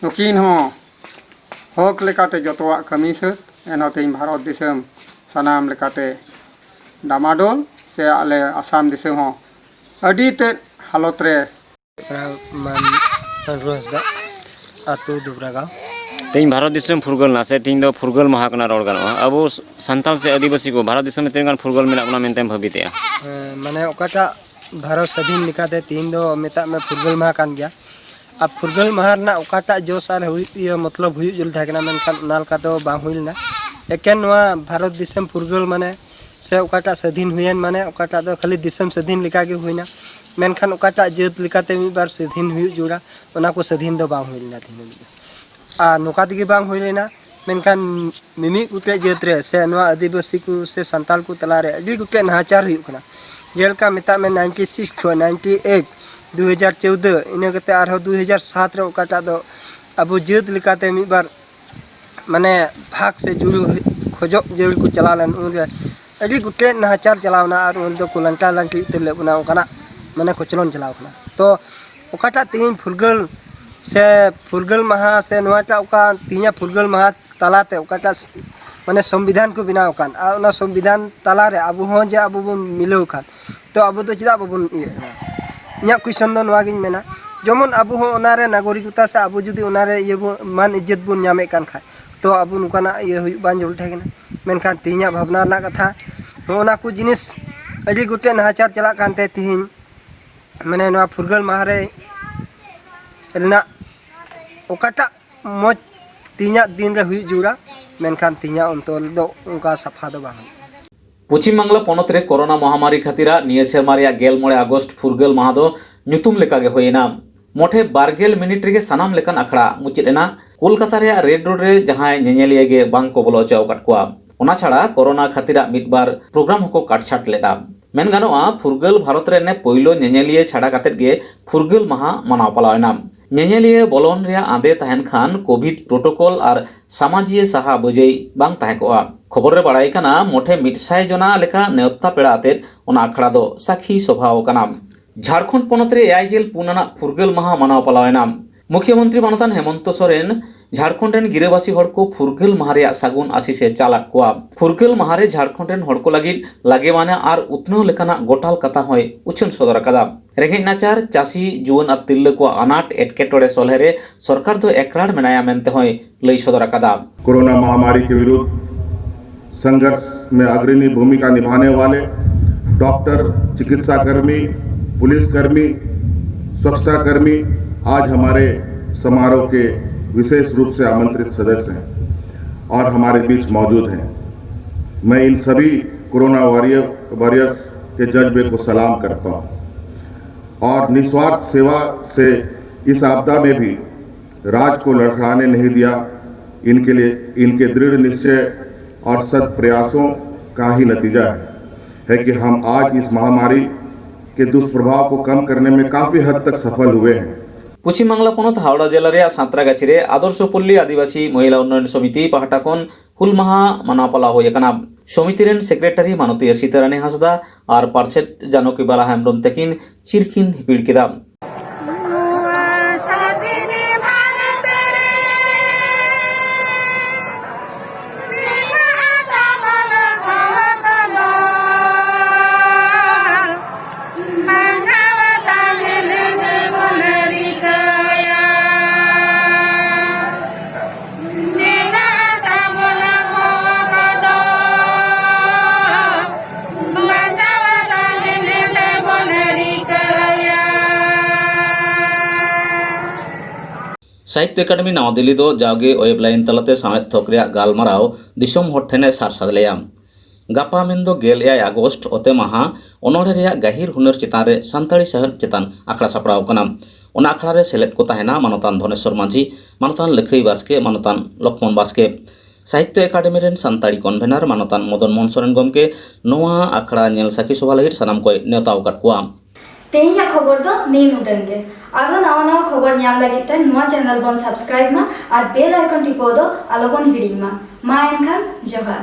ᱱᱩᱠᱤᱱ ᱦᱚᱸ ᱦᱚᱠ ᱞᱮᱠᱟᱛᱮ ᱡᱚᱛᱚᱣᱟᱜ ᱠᱟᱹᱢᱤ ᱥᱟᱹᱛ, ᱮᱱᱦᱚᱸ ᱛᱮᱦᱮᱧ ᱵᱷᱟᱨᱚᱛ ᱫᱤᱥᱚᱢ ᱥᱟᱱᱟᱢ ᱞᱮᱠᱟᱛᱮ ᱰᱟᱢᱟᱰᱳᱞ, ᱥᱮ ᱟᱞᱮ ᱟᱥᱟᱢ ᱫᱤᱥᱚᱢ ᱦᱚᱸ ᱟᱹᱰᱤ ᱛᱮᱫ ᱦᱟᱞᱚᱛ ᱨᱮ᱾ ᱢᱟᱱ ᱯᱟᱹᱱᱰᱨᱩ ᱦᱟᱸᱥᱫᱟ, ᱟᱹᱛᱩ ᱫᱩᱵᱨᱟᱜᱟᱸᱣ᱾ ᱛᱮᱦᱮᱧ ᱵᱷᱟᱨᱚᱛ ᱫᱤᱥᱚᱢ ᱯᱷᱩᱨᱜᱟᱹᱞ ᱮᱱᱟ, ᱥᱮ ᱛᱮᱦᱮᱧ ᱫᱚ ᱯᱷᱩᱨᱜᱟᱹᱞ ᱢᱟᱦᱟ ᱠᱟᱱᱟ, ᱨᱚᱲ ᱜᱟᱱᱚᱜᱼᱟ᱾ ᱟᱵᱚ ᱥᱟᱱᱛᱟᱲ ᱥᱮ ᱟᱹᱫᱤᱵᱟᱹᱥᱤ ᱠᱚ ᱵᱷᱟᱨᱚᱛ ᱫᱤᱥᱚᱢ ᱨᱮ ᱛᱤᱱᱟᱹᱜ ᱜᱟᱱ ᱯᱷᱩᱨᱜᱟᱹᱞ ᱢᱮᱱᱟᱜ ᱵᱚᱱᱟ ᱢᱮᱱᱛᱮᱢ ᱵᱷᱟᱹᱵᱤᱛᱮᱜᱼᱟ? ᱦᱮᱸ, ᱢᱟᱱᱮ ᱚᱠᱟᱴᱟᱜ ᱵᱷᱟᱨᱚᱛ ᱥᱟᱹᱫᱷᱤᱱ ᱞᱮᱠᱟᱛᱮ ᱛᱮᱦᱮᱧ ᱫᱚ ᱢᱮᱛᱟᱜ ᱢᱮ ᱯᱷᱩᱨᱜᱟᱹᱞ ᱢᱟᱦᱟ ᱠᱟᱱ ᱜᱮᱭᱟ᱾ ᱟᱨ ᱯᱷᱩᱨᱜᱟᱹᱞ ᱢᱟᱦᱟ ᱨᱮᱱᱟᱜ ᱚᱠᱟᱴᱟᱜ ᱡᱚᱥ ᱟᱨ ᱦᱩᱭᱩᱜ, ᱤᱭᱟᱹ, ᱢᱚᱛᱞᱚᱵ ᱦᱩᱭᱩᱜ ᱡᱟᱹᱨᱩᱲ ᱛᱟᱦᱮᱸ ᱠᱟᱱᱟ, ᱢᱮᱱᱠᱷᱟᱱ ᱚᱱᱟ ᱞᱮᱠᱟ ᱫᱚ ᱵᱟᱝ ᱦᱩᱭ ᱞᱮᱱᱟ᱾ ᱮᱠᱮᱱ ᱱᱚᱣᱟ ᱵᱷᱟᱨᱚᱛ ᱫᱤᱥᱚᱢ ᱯᱷᱩᱨᱜᱟᱹᱞ ᱢᱟᱱᱮ ᱥᱮ ᱚᱠᱟᱴᱟᱜ ᱥᱟᱹᱫᱷᱤᱱ ᱦᱩᱭᱮᱱ, ᱢᱟᱱᱮ ᱚᱠᱟᱴᱟᱜ ᱫᱚ ᱠᱷᱟᱹᱞᱤ ᱫᱤᱥᱚᱢ ᱥᱟᱹᱫᱷᱤᱱ ᱞᱮᱠᱟ ᱜᱮ ᱦᱩᱭᱱᱟ, ᱢᱮᱱᱠᱷᱟᱱ ᱚᱠᱟᱴᱟᱜ ᱡᱟᱹᱛ ᱞᱮᱠᱟᱛᱮ ᱢᱤᱫ ᱵᱟᱨ ᱥᱟᱹᱫᱷᱤᱱ ᱦᱩᱭᱩᱜ ᱡᱟᱹᱨᱩᱲᱟ, ᱚᱱᱟ ᱠᱚ ᱥᱟᱹᱫᱷᱤᱱ ᱫᱚ ᱵᱟᱝ ᱦᱩᱭ ᱞᱮᱱᱟ ᱛᱮᱦᱮᱧ ᱫᱷᱟᱹᱵᱤᱡ ᱫᱚ᱾ ᱟᱨ ᱱᱚᱝᱠᱟ ᱛᱮᱜᱮ ᱵᱟᱝ ᱦᱩᱭ ᱞᱮᱱᱟ, ᱢᱮᱱᱠᱷᱟᱱ ᱢᱤᱢᱤᱫ ᱜᱚᱴᱮᱡ ᱡᱟᱹᱛ ᱨᱮ ᱥᱮ ᱱᱚᱣᱟ ᱟᱹᱫᱤᱵᱟᱹᱥᱤ ᱠᱚ ᱥᱮ ᱥᱟᱱᱛᱟᱲ ᱠᱚ ᱛᱟᱞᱟᱨᱮ ᱟᱹᱰᱤ ᱜᱚᱴᱮᱡ ᱱᱟᱦᱟᱪᱟᱨ ᱦᱩᱭᱩᱜ ᱠᱟᱱᱟ᱾ ᱡᱮᱞᱮᱠᱟ ᱢᱮᱛᱟᱜ ᱢᱮ, ᱱᱟᱭᱤᱱᱴᱤ ᱥᱤᱠᱥ ᱠᱷᱚᱱ ᱱᱟᱭᱤᱱᱴᱤ ᱮᱭᱤᱴ, ᱫᱩ ᱦᱟᱡᱟᱨ ᱪᱳᱣᱫᱟᱹ, ᱤᱱᱟᱹ ᱠᱟᱛᱮ ᱟᱨᱦᱚᱸ ᱫᱩ ᱦᱟᱡᱟᱨ ᱥᱟᱛ ᱨᱮ ᱚᱠᱟᱴᱟᱜ ᱫᱚ ᱟᱵᱚ ᱡᱟᱹᱛ ᱞᱮᱠᱟᱛᱮ ᱢᱤᱫ ᱵᱟᱨ ᱢᱟᱱᱮ ᱵᱷᱟᱜᱽ ᱥᱮ ᱡᱩᱲᱩ ᱠᱷᱚᱡᱚᱜ ᱡᱟᱹᱨᱩᱲ ᱠᱚ ᱪᱟᱞᱟᱣ ᱞᱮᱱ, ᱩᱱᱨᱮ ᱟᱹᱰᱤ ᱜᱚᱴᱮᱡ ᱱᱟᱦᱟᱪᱟᱨ ᱪᱟᱞᱟᱣᱱᱟ ᱟᱨ ᱩᱱ ᱫᱚᱠᱚ ᱞᱟᱝᱴᱟ ᱞᱟᱝᱴᱤ ᱩᱛᱟᱹᱨ ᱞᱮᱫ ᱵᱚᱱᱟ, ᱚᱱᱠᱟᱱᱟᱜ ᱢᱟᱱᱮ ᱠᱚᱪᱞᱚᱱ ᱪᱟᱞᱟᱣ ᱠᱟᱱᱟ᱾ ᱛᱚ ᱚᱠᱟᱴᱟᱜ ᱛᱮᱦᱮᱧ ᱯᱷᱩᱨᱜᱟᱹᱞ ᱥᱮ ᱯᱷᱩᱨᱜᱟᱹᱞ ᱢᱟᱦᱟ ᱥᱮ ᱱᱚᱣᱟᱴᱟᱜ ᱚᱠᱟ ᱛᱮᱦᱮᱧᱟᱜ ᱯᱷᱩᱨᱜᱟᱹᱞ ᱢᱟᱦᱟ ᱛᱟᱞᱟᱛᱮ ᱚᱠᱟᱴᱟᱜ ᱢᱟᱱᱮ ᱥᱚᱝᱵᱤᱫᱷᱟᱱ ᱠᱚ ᱵᱮᱱᱟᱣ ᱟᱠᱟᱱ, ᱟᱨ ᱚᱱᱟ ᱥᱚᱝᱵᱤᱫᱷᱟᱱ ᱛᱟᱞᱟᱨᱮ ᱟᱵᱚ ᱦᱚᱸ ᱡᱮ ᱟᱵᱚ ᱵᱚᱱ ᱢᱤᱞᱟᱹᱣ ᱟᱠᱟᱱ, ᱛᱚ ᱟᱵᱚ ᱫᱚ ᱪᱮᱫᱟᱜ ᱵᱟᱵᱚᱱ ᱤᱭᱟᱹᱜ ᱠᱟᱱᱟ? ᱤᱧᱟᱹᱜ ᱠᱩᱭᱥᱚᱱ ᱫᱚ ᱱᱚᱣᱟ ᱜᱤᱧ ᱢᱮᱱᱟ, ᱡᱮᱢᱚᱱ ᱟᱵᱚ ᱦᱚᱸ ᱚᱱᱟᱨᱮ ᱱᱟᱜᱚᱨᱤᱠᱚᱛᱟ ᱥᱮ ᱟᱵᱚ ᱡᱩᱫᱤ ᱚᱱᱟᱨᱮ ᱤᱭᱟᱹ ᱵᱚ-, ᱢᱟᱱ ᱤᱡᱽᱡᱚᱛ ᱵᱚᱱ ᱧᱟᱢᱮᱫ ᱠᱟᱱ ᱠᱷᱟᱡ, ᱛᱚ ᱟᱵᱚ ᱱᱚᱝᱠᱟᱱᱟᱜ ᱤᱭᱟᱹ ᱦᱩᱭᱩᱜ ᱵᱟᱝ ᱡᱟᱹᱨᱩᱲ ᱛᱟᱦᱮᱸ ᱠᱟᱱᱟ᱾ ᱢᱮᱱᱠᱷᱟᱱ ᱛᱮᱦᱮᱧᱟᱜ ᱵᱷᱟᱵᱽᱱᱟ ᱨᱮᱱᱟᱜ ᱠᱟᱛᱷᱟ, ᱱᱚᱜᱼᱚ ᱱᱟ ᱠᱚ ᱡᱤᱱᱤᱥ ᱟᱹᱰᱤ ᱜᱚᱴᱮᱡ ᱱᱟᱦᱟᱪᱟᱨ ᱪᱟᱞᱟᱜ ᱠᱟᱱᱛᱮ ᱛᱮᱦᱮᱧ ᱢᱟᱱᱮ ᱱᱚᱣᱟ ᱯᱷᱩᱨᱜᱟᱹᱞ ᱢᱟᱦᱟ ᱨᱮ ᱨᱮᱱᱟᱜ ᱚᱠᱟᱴᱟᱜ ᱢᱚᱡᱽ ᱛᱮᱦᱮᱧᱟᱜ ᱫᱤᱱ ᱨᱮ ᱦᱩᱭᱩᱜ ᱡᱟᱹᱨᱩᱲᱟ, ᱢᱮᱱᱠᱷᱟᱱ ᱛᱮᱦᱮᱧᱟᱜ ᱚᱱᱛᱚᱨ ᱫᱚ ᱚᱱᱠᱟ ᱥᱟᱯᱷᱟ ᱫᱚ ᱵᱟᱝ ᱦᱩᱭᱩᱜᱼᱟ᱾ ᱯᱚᱪᱷᱤᱢ ᱵᱟᱝᱞᱟ ᱯᱚᱱᱚᱛ ᱨᱮ ᱠᱳᱨᱳᱱᱟ ᱢᱚᱦᱟᱢᱟᱨᱤ ᱠᱷᱟᱹᱛᱤᱨᱟᱜ ᱱᱤᱭᱟᱹ ᱥᱮᱨᱢᱟ ᱨᱮᱭᱟᱜ ᱜᱮᱞ ᱢᱚᱬᱮ ᱟᱜᱚᱥᱴ ᱯᱷᱩᱨᱜᱟᱹᱞ ᱢᱟᱦᱟ ᱫᱚ ᱧᱩᱛᱩᱢ ᱞᱮᱠᱟᱜᱮ ᱦᱩᱭᱮᱱᱟ᱾ ᱢᱚᱴᱷᱮ ᱵᱟᱨ ᱜᱮᱞ ᱢᱤᱱᱤᱴ ᱨᱮᱜᱮ ᱥᱟᱱᱟᱢ ᱞᱮᱠᱟᱱ ᱟᱠᱷᱲᱟ ᱢᱩᱪᱟᱹᱫ ᱮᱱᱟ᱾ ᱠᱳᱞᱠᱟᱛᱟ ᱨᱮᱭᱟᱜ ᱨᱮᱰ ᱨᱳᱰ ᱨᱮ ᱡᱟᱦᱟᱸᱭ ᱧᱮᱧᱮᱞᱤᱭᱟᱹ ᱜᱮ ᱵᱟᱝ ᱠᱚ ᱵᱚᱞᱚ ᱦᱚᱪᱚ ᱟᱠᱟᱫ ᱠᱚᱣᱟ᱾ ᱚᱱᱟ ᱪᱷᱟᱲᱟ ᱠᱳᱨᱳᱱᱟ ᱠᱷᱟᱹᱛᱤᱨᱟᱜ ᱢᱤᱫ ᱵᱟᱨ ᱯᱨᱳᱜᱨᱟᱢ ᱦᱚᱸᱠᱚ ᱠᱟᱴᱪᱷᱟᱴ ᱞᱮᱫᱟ᱾ ᱢᱮᱱ ᱜᱟᱱᱚᱜᱼᱟ, ᱯᱷᱩᱨᱜᱟᱹᱞ ᱵᱷᱟᱨᱚᱛ ᱨᱮᱱ ᱯᱳᱭᱞᱳ ᱧᱮᱧᱮᱞᱤᱭᱟᱹ ᱪᱷᱟᱰᱟ ᱠᱟᱛᱮᱫ ᱜᱮ ᱯᱷᱩᱨᱜᱟᱹᱞ ᱢᱟᱦᱟ ᱢᱟᱱᱟᱣ ᱯᱟᱞᱟᱣ ᱮᱱᱟ᱾ ᱧᱮᱧᱮᱞᱤᱭᱟᱹ ᱵᱚᱞᱚᱱ ᱨᱮᱭᱟᱜ ᱟᱸᱫᱮ ᱛᱟᱦᱮᱱ ᱠᱷᱟᱱ ᱠᱳᱵᱷᱤᱰ ᱯᱨᱳᱴᱳᱠᱚᱞ ᱟᱨ ᱥᱟᱢᱟᱡᱤᱭᱟᱹ ᱥᱟᱦᱟ ᱵᱟᱹᱡᱟᱹᱭ ᱵᱟᱝ ᱛᱟᱦᱮᱸ ᱠᱚᱜᱼᱟ᱾ ᱠᱷᱚᱵᱚᱨ ᱨᱮ ᱵᱟᱲᱟᱭ ᱠᱟᱱᱟ, ᱢᱚᱴᱷᱮ ᱢᱤᱫ ᱥᱟᱭ ᱡᱚᱱᱟ ᱞᱮᱠᱟ ᱱᱮᱣᱛᱟ ᱯᱮᱲᱟ ᱟᱛᱮᱫ ᱚᱱᱟ ᱟᱠᱷᱲᱟ ᱫᱚ ᱥᱟᱹᱠᱷᱤ ᱥᱚᱵᱷᱟᱣ ᱟᱠᱟᱱᱟ᱾ ᱡᱷᱟᱲᱠᱷᱚᱸᱰ ᱯᱚᱱᱚᱛ ᱨᱮ ᱮᱭᱟᱭ ᱜᱮᱞ ᱯᱩᱱ ᱟᱱᱟᱜ ᱯᱷᱩᱨᱜᱟᱹᱞ ᱢᱟᱦᱟ ᱢᱟᱱᱟᱣ ᱯᱟᱞᱟᱣ ᱮᱱᱟ᱾ ᱢᱩᱠᱷᱭᱚᱢᱚᱱᱛᱨᱤ ᱢᱟᱱᱚᱛᱟᱱ ᱦᱮᱢᱚᱱᱛᱚ ᱥᱚᱨᱮᱱ ᱡᱷᱟᱲᱠᱷᱚᱸᱰ ᱨᱮᱱ ᱜᱤᱨᱟᱹᱵᱟᱹᱥᱤ ᱦᱚᱲ ᱠᱚ ᱯᱷᱩᱨᱜᱟᱹᱞ ᱢᱟᱦᱟ ᱨᱮᱭᱟᱜ ᱥᱟᱹᱜᱩᱱ ᱟᱥᱤᱥ ᱮ ᱪᱟᱞ ᱟᱫ ᱠᱚᱣᱟ᱾ ᱯᱷᱩᱨᱜᱟᱹᱞ ᱢᱟᱦᱟ ᱨᱮ ᱡᱷᱟᱲᱠᱷᱚᱸᱰ ᱨᱮᱱ ᱦᱚᱲ ᱠᱚ ᱞᱟᱹᱜᱤᱫ ᱞᱟᱜᱮᱣᱟᱱᱟ ᱟᱨ ᱩᱛᱱᱟᱹᱣ ᱞᱮᱠᱟᱱᱟᱜ ᱜᱚᱴᱟᱞ ᱠᱟᱛᱷᱟ ᱦᱚᱸᱭ ᱩᱪᱷᱟᱹᱱ ᱥᱚᱫᱚᱨ ᱟᱠᱟᱫᱟ᱾ ᱨᱮᱸᱜᱮᱡ ᱱᱟᱪᱟᱨ, ᱪᱟᱹᱥᱤ, ᱡᱩᱣᱟᱹᱱ ᱟᱨ ᱛᱤᱨᱞᱟᱹ ᱠᱚᱣᱟᱜ ᱟᱱᱟᱴ ᱮᱴᱠᱮᱴᱚᱬᱮ ᱥᱚᱞᱦᱮ ᱨᱮ ᱥᱚᱨᱠᱟᱨ ᱫᱚ ᱮᱠᱨᱟᱲ ᱢᱮᱱᱟᱭᱟ ᱢᱮᱱᱛᱮ ᱦᱚᱸᱭ ᱞᱟᱹᱭ ᱥᱚᱫᱚᱨ ᱟᱠᱟᱫᱟ᱾ कोरोना महामारी के विरुद्ध संघर्ष में अग्रणी भूमिका निभाने वाले डॉक्टर, चिकित्सा कर्मी, पुलिसकर्मी, स्वच्छता कर्मी आज हमारे समारोह के विशेष रूप से आमंत्रित सदस्य हैं और हमारे बीच मौजूद हैं। मैं इन सभी कोरोना वॉरियर, वॉरियर्स के जज्बे को सलाम करता हूँ और निस्वार्थ सेवा से इस आपदा में भी राज को लड़खड़ाने नहीं दिया। इनके लिए, इनके दृढ़ निश्चय और सत प्रयासों का ही नतीजा है, है कि हम आज इस महामारी के दुष्प्रभाव को कम करने में काफ़ी हद तक सफल हुए हैं। ᱯᱚᱪᱷᱤᱢ ᱵᱟᱝᱞᱟ ᱯᱚᱱᱚᱛ ᱦᱟᱣᱲᱟ ᱡᱮᱞᱟ ᱨᱮᱭᱟᱜ ᱥᱟᱸᱛᱨᱟᱜᱟᱪᱷᱤ ᱨᱮ ᱟᱫᱚᱨᱥᱚ ᱯᱚᱞᱞᱤ ᱟᱹᱫᱤᱵᱟᱹᱥᱤ ᱢᱚᱦᱤᱞᱟ ᱩᱱᱱᱚᱭᱚᱱ ᱥᱚᱢᱤᱛᱤ ᱯᱟᱦᱴᱟ ᱠᱷᱚᱱ ᱦᱩᱞ ᱢᱟᱦᱟ ᱢᱟᱱᱟᱣ ᱯᱟᱞᱟᱣ ᱦᱩᱭ ᱟᱠᱟᱱᱟ᱾ ᱥᱚᱢᱤᱛᱤ ᱨᱮᱱ ᱥᱮᱠᱨᱮᱴᱟᱨᱤ ᱢᱟᱱᱚᱛᱤᱭᱟᱹ ᱥᱤᱛᱟᱨᱟᱱᱤ ᱦᱟᱸᱥᱫᱟ ᱟᱨ ᱯᱟᱨᱥᱮᱛ ᱡᱟᱱᱚᱠᱤ ᱵᱟᱞᱟ ᱦᱮᱢᱵᱽᱨᱚᱢ ᱛᱟᱹᱠᱤᱱ ᱪᱤᱨ ᱠᱤᱱ ᱦᱤᱯᱤᱲ ᱠᱮᱫᱟ᱾ ᱥᱟᱦᱤᱛᱛᱚ ᱮᱠᱟᱰᱮᱢᱤ ᱱᱟᱣᱟ ᱫᱤᱞᱞᱤ ᱫᱚ ᱡᱟᱣᱜᱮ ᱳᱭᱮᱵ ᱞᱟᱭᱤᱱ ᱛᱟᱞᱟᱛᱮ ᱥᱟᱶᱦᱮᱫ ᱛᱷᱚᱠ ᱨᱮᱭᱟᱜ ᱜᱟᱞᱢᱟᱨᱟᱣ ᱫᱤᱥᱚᱢ ᱦᱚᱲ ᱴᱷᱮᱱᱮ ᱥᱟᱨ ᱥᱟᱫ ᱞᱮᱭᱟ᱾ ᱜᱟᱯᱟ ᱢᱮᱱᱫᱚ ᱜᱮᱞ ᱮᱭᱟᱭ ᱟᱜᱚᱥᱴ ᱚᱛᱮ ᱢᱟᱦᱟ ᱚᱱᱚᱬᱦᱮ ᱨᱮᱭᱟᱜ ᱜᱟᱹᱦᱤᱨ ᱦᱩᱱᱟᱹᱨ ᱪᱮᱛᱟᱱ ᱨᱮ ᱥᱟᱱᱛᱟᱲᱤ ᱥᱟᱶᱦᱮᱫ ᱪᱮᱛᱟᱱ ᱟᱠᱷᱲᱟ ᱥᱟᱯᱲᱟᱣ ᱠᱟᱱᱟ᱾ ᱚᱱᱟ ᱟᱠᱷᱲᱟ ᱨᱮ ᱥᱮᱞᱮᱫ ᱠᱚ ᱛᱟᱦᱮᱱᱟ ᱢᱟᱱᱚᱛᱟᱱ ᱫᱷᱚᱱᱮᱥᱣᱚᱨ ᱢᱟᱹᱡᱷᱤ, ᱢᱟᱱᱚᱛᱟᱱ ᱞᱟᱹᱠᱷᱟᱹᱭ ᱵᱟᱥᱠᱮ, ᱢᱟᱱᱚᱛᱟᱱ ᱞᱚᱠᱷᱢᱚᱱ ᱵᱟᱥᱠᱮ᱾ ᱥᱟᱦᱤᱛᱛᱚ ᱮᱠᱟᱰᱮᱢᱤ ᱨᱮᱱ ᱥᱟᱱᱛᱟᱲᱤ ᱠᱚᱱᱵᱷᱮᱱᱟᱨ ᱢᱟᱱᱚᱛᱟᱱ ᱢᱚᱫᱚᱱ ᱢᱳᱦᱚᱱ ᱥᱚᱨᱮᱱ ᱜᱚᱢᱠᱮ ᱱᱚᱣᱟ ᱟᱠᱷᱲᱟ ᱧᱮᱞ ᱥᱟᱹᱠᱷᱤ ᱥᱚᱵᱷᱟ ᱞᱟᱹᱜᱤᱫ ᱥᱟᱱᱟᱢ ᱠᱚᱭ ᱱᱮᱣᱛᱟ ᱟᱠᱟᱫ ᱠᱚᱣᱟ᱾ ᱛᱮᱦᱮᱧᱟᱜ ᱠᱷᱚᱵᱚᱨ ᱫᱚ ᱱᱤᱱ ᱩᱰᱟᱹᱝ ᱜᱮ᱾ ᱟᱨᱦᱚᱸ ᱱᱟᱣᱟ ᱱᱟᱣᱟ ᱠᱷᱚᱵᱚᱨ ᱧᱟᱢ ᱞᱟᱹᱜᱤᱫ ᱛᱮ ᱱᱚᱣᱟ ᱪᱮᱱᱮᱞ ᱵᱚᱱ ᱥᱟᱵᱥᱠᱨᱟᱭᱤᱵ ᱢᱟ ᱟᱨ ᱵᱮᱞ ᱟᱭᱠᱚᱱ ᱴᱤᱯᱟᱹᱣ ᱫᱚ ᱟᱞᱚᱵᱚᱱ ᱦᱤᱲᱤᱧ ᱢᱟ᱾ ᱢᱟ ᱮᱱᱠᱷᱟᱱ ᱡᱚᱦᱟᱨ᱾